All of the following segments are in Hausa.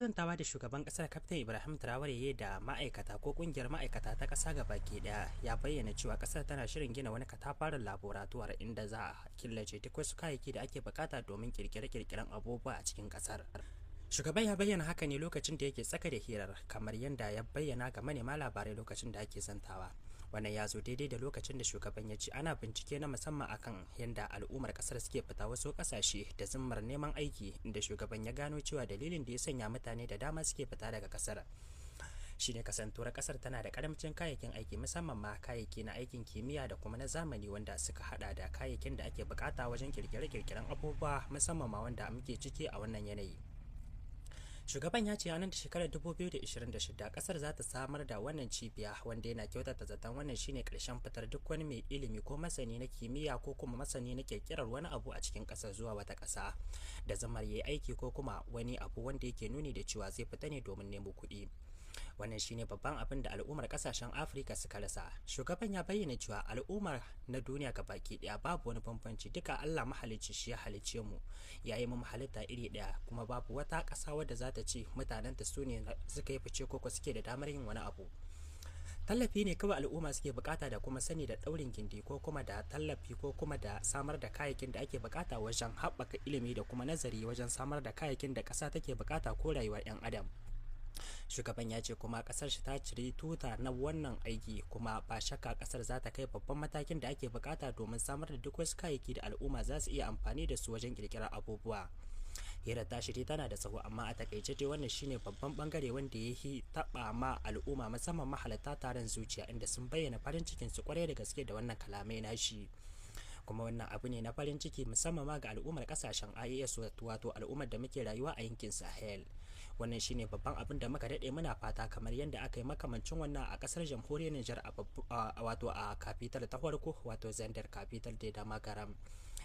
Zantawa da shugaban kasar Kaftin Ibrahim Traore ya da ma'aikata ko kungiyar ma'aikata ta kasa baki daya, ya bayyana cewa kasar tana shirin gina wani katafaren laboratuwar inda za a killace duk wasu kayayyaki da ake bukata domin kirkire-kirkiren abubuwa a cikin kasar. Shugaban ya bayyana haka ne lokacin da yake tsaka da hirar, kamar yadda ya bayyana ga manema labarai lokacin da ake zantawa. Wannan ya zo daidai da lokacin da shugaban ya ce ana bincike na musamman akan yadda al'ummar kasar suke fita wasu kasashe da zimmar neman aiki, inda shugaban ya gano cewa dalilin da ya sanya mutane da dama suke fita daga kasar shine kasantuwar kasar tana da karamcin kayayyakin aiki, musamman ma kayayyaki na aikin kimiyya da kuma na zamani, wanda suka hada da kayayyakin da ake bukata wajen kirkire-kirkiren abubuwa, musamman ma wanda muke ciki a wannan yanayi. Shugaban ya ce a nan da shekarar 2026 kasar za ta samar da wannan cibiya, wanda yana kyautata zaton wannan shine karshen fitar duk wani mai ilimi ko masani na kimiyya ko kuma masani na kirkirar wani abu a cikin kasar zuwa wata kasa da zamar yayi aiki ko kuma wani abu wanda yake nuni da cewa zai fita ne domin nemo kuɗi. Wannan shine babban abin da al'ummar kasashen Afirka suka rasa. Shugaban ya bayyana cewa al'ummar na duniya gabaki daya babu wani bambanci, duka Allah mahalicci shi ya halicce mu, ya yi mu halitta iri daya, kuma babu wata ƙasa wadda za ta ce mutanenta su ne suka yi fice ko suke da damar yin wani abu. Tallafi ne kawai al'umma suke bukata da kuma sani da daurin gindi ko kuma da tallafi ko kuma da samar da kayayyakin da ake bukata wajen haɓaka ilimi da kuma nazari wajen samar da kayayyakin da ƙasa take bukata ko rayuwar 'yan adam. Shugaban ya ce kuma kasar shi ta ciri tuta na wannan aiki, kuma ba shakka kasar za ta kai babban matakin da ake bukata domin samar da duk wasu kayayyaki da al'umma za su iya amfani da su wajen kirkirar abubuwa. Hirar tashi dai tana da tsawo, amma a takaice dai wannan shine babban bangare wanda ya yi taba ma al'umma, musamman mahalarta taron zuciya, inda sun bayyana farin cikin su kwarai da gaske da wannan kalamai nashi. Kuma wannan abu ne na farin ciki musamman ma ga al'ummar kasashen IAS, wato al'ummar da muke rayuwa a yankin Sahel. Wannan shine babban abin da muka dade muna fata, kamar yadda aka yi makamancin wannan a kasar jamhuriyar Nijar, a wato a capital ta farko, wato Zandar capital da Damagaram.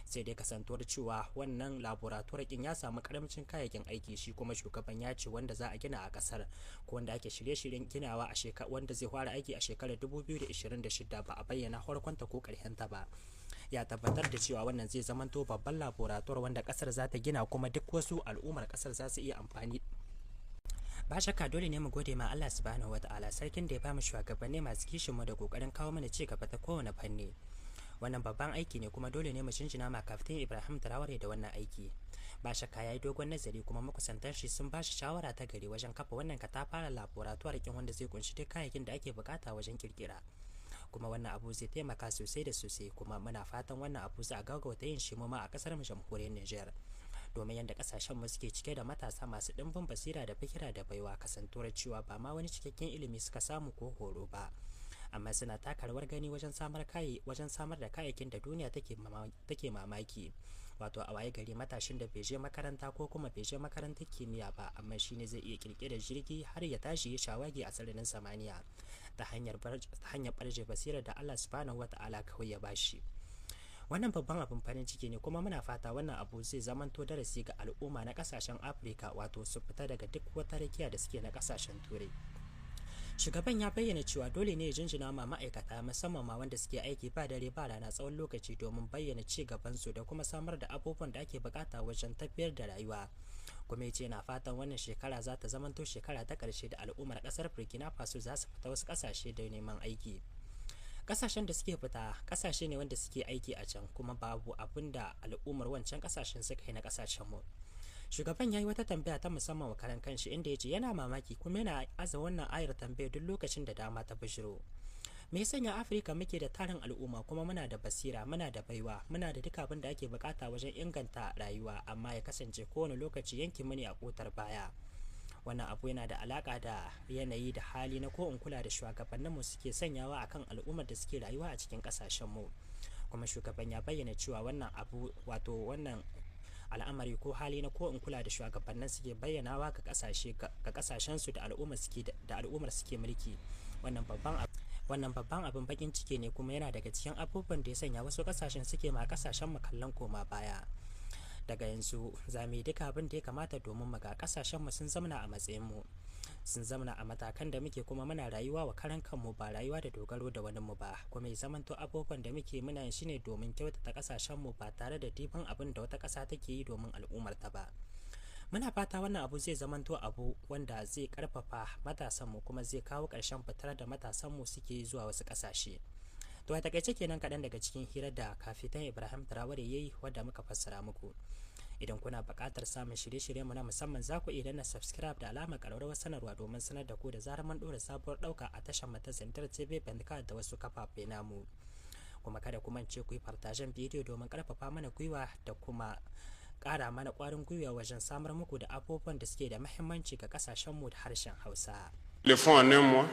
Sai dai kasantuwar cewa wannan laboratory kin ya samu karamcin kayayyakin aiki, shi kuma shugaban ya ce wanda za a gina a kasar ko wanda ake shirye-shiryen ginawa a shekara wanda zai fara aiki a shekarar 2026 ba a bayyana farkonta ko ta ba. Ya tabbatar da cewa wannan zai zamanto babban laboratory wanda kasar za ta gina, kuma duk wasu al'ummar kasar za su iya amfani. Ba shakka dole ne mu gode ma Allah subhanahu wataala, sarkin da ya bamu shugabanni masu kishin mu da kokarin kawo mana ci gaba ta kowane fanni. Wannan babban aiki ne, kuma dole ne mu shinjina ma Kaftin Ibrahim Traore da wannan aiki. Ba shakka yayi dogon nazari, kuma makusantan shi sun bashi shawara ta gari wajen kafa wannan katafaren laboratory kin wanda zai kunshi duk kayayyakin da ake bukata wajen kirkira. Kuma wannan abu zai taimaka sosai da sosai, kuma muna fatan wannan abu za a gaggauta yin shi mu ma a kasar mu jamhuriyar Niger, domin yadda kasashen mu suke cike da matasa masu dimbin basira da fikira da baiwa, kasantuwar cewa ba ma wani cikakken ilimi suka samu ko horo ba, amma suna taka rawar gani wajen samar wajen samar da kayayyakin da duniya take mamaki. Wato a waye gari matashin da bai je makaranta ko kuma bai je makarantar kimiyya ba, amma shine zai iya kirkirar jirgi har ya tashi ya shawagi a sararin samaniya ta hanyar barje basirar da Allah subhanahu wata'ala kawai ya bashi. Wannan babban abin farin ciki ne, kuma muna fata wannan abu zai zamanto darasi ga al'umma na kasashen Afirka, wato su fita daga duk wata rakiya da suke na kasashen Turai. Shugaban ya bayyana cewa dole ne ya jinjina ma ma'aikata, musamman ma wanda suke aiki ba dare ba rana tsawon lokaci, domin bayyana ci gaban su da kuma samar da abubuwan da ake bukata wajen tafiyar da rayuwa. Kuma yace yana fatan wannan shekara za ta zamanto shekara ta karshe da al'ummar kasar Burkina Faso za su fita wasu kasashe da neman aiki. Kasashen da suke fita kasashe ne wanda suke aiki a can, kuma babu abin da al'ummar wancan kasashen suka yi na kasashen mu. Shugaban ya yi wata tambaya ta musamman wa karan kanshi, inda ya ce yana mamaki kuma yana aza wannan ayar tambaya duk lokacin da dama ta bishiro. Me ya sanya Afirka muke da tarin al'umma, kuma muna da basira, muna da baiwa, muna da duk abin da ake bukata wajen inganta rayuwa, amma ya kasance kowane lokaci yankin mu ne a kotar baya? Wannan abu yana da alaka da yanayi da hali na ko in kula da shugabanninmu suke sanyawa akan al'ummar da suke rayuwa a cikin kasashenmu. Kuma shugaban ya bayyana cewa wannan abu, wato wannan al'amari ko hali na ko in kula da shugabannin suke bayyanawa ga kasashe ga kasashen su da al'ummar suke da al'ummar suke mulki, wannan babban abin bakin ciki ne, kuma yana daga cikin abubuwan da ya sanya wasu kasashen suke ma kasashen mu kallon koma baya. Daga yanzu za mu yi duka abin da ya kamata domin mu ga kasashen mu sun zamana a matsayin mu, sun zamana a matakan da muke, kuma muna rayuwa wa karan kanmu, ba rayuwa da dogaro da wani mu ba, kuma ya zamanto abubuwan da muke muna yin shine domin kyautata kasashen mu ba tare da diban abin da wata kasa take yi domin al'ummar ta ba. Muna fata wannan abu zai zamanto abu wanda zai karfafa matasanmu, kuma zai kawo ƙarshen fitar da matasanmu suke zuwa wasu ƙasashe. To, a takaice kenan kaɗan daga cikin hirar da Kafitan Ibrahim Traore ya yi, wadda muka fassara muku. Idan kuna buƙatar samun shirye-shiryen mu na musamman, za ku iya danna subscribe da alamar ƙararrawar sanarwa domin sanar da ku da zarar mun ɗora sabuwar ɗauka a tashar mu ta Zandar TV Bandika da wasu kafafe namu. Kuma kada ku mance ku yi partagen bidiyo domin ƙarfafa mana gwiwa da kuma ƙara mana ƙwarin gwiwa wajen samar muku da abubuwan da suke da muhimmanci ga ƙasashenmu da harshen Hausa. Le font en un mois.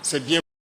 C'est bien.